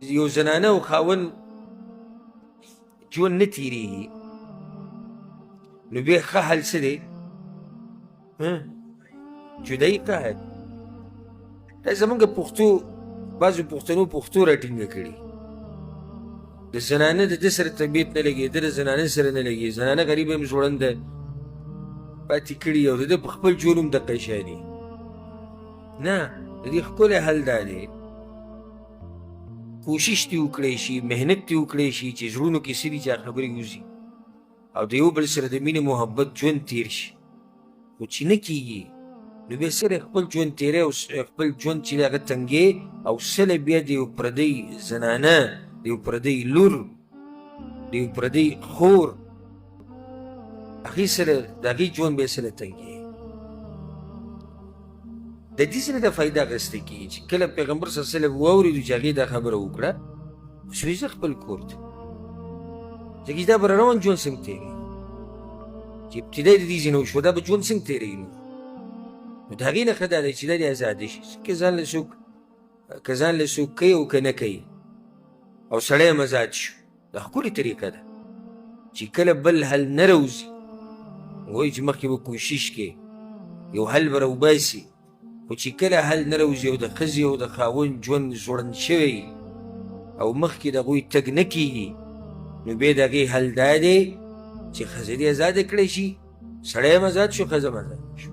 یو زنانه او خاوند ژوند نه تېرېږي، نو بیا ښه حل څه دی؟ جدایي ښه حل. دا زمونږ پښتو، بعضو پښتنو پښتو راټینګه کړې. د زنانه د ده سره طبیعت نه لګي، د ده د زنانه سره نه لګي، زنانه غریبه هم ځوړنده پاتې کړي او د ده په خپل ژوند هم دقه شاني. نه، د دې ښکلی حل دا دی، کوشش دې وکړی شي، محنت دې وکړی شي چې زړونو کې څه دي چې هغه خبرې وځي او د یو بل سره د مینې محبت ژوند تیر شي. خو چې نه کېږي نو بیا سره خپل ژوند تېری او خپل ژوند چې هغه تنګې او سله بیا د یو پردۍ زنانه، د یو پردۍ لور، د یو پردۍ خور هغې سره د هغې ژوند بیا سره تنګې. د دې سره د فایده اخیسته کېږي چې کله پیغمبر صلی الله علیه وسلم واورېدو چې هغې دا خبره وکړه، اوس وایي زه خپل کور ته، ځکه چې دا به روان ژوند څنګه تېروي؟ چې ابتدا د دې ځینې وشوه، دا به ژوند څنګه تېروي؟ نو د هغې نه ښه دا دی چې دا دې ازاده شي، که ځان له څوک که ځان له څوک کوي او که نه کوي، او سړی هم ازاد شو. دا ښکلې طریقه ده چې کله بل حل نه راوځي، وایي چې مخکې به کوشش کوي یو حل به راوباسي، خو چې کله حل نه راوځي او د ښځې او د خاوند ژوند ځوړند شوی او مخکې د هغوی تګ نه کېږي، نو بیا د هغې حل دا دی چې ښځه دې ازاده کړی شي، سړی هم ازاد شو، ښځه هم ازاده شو.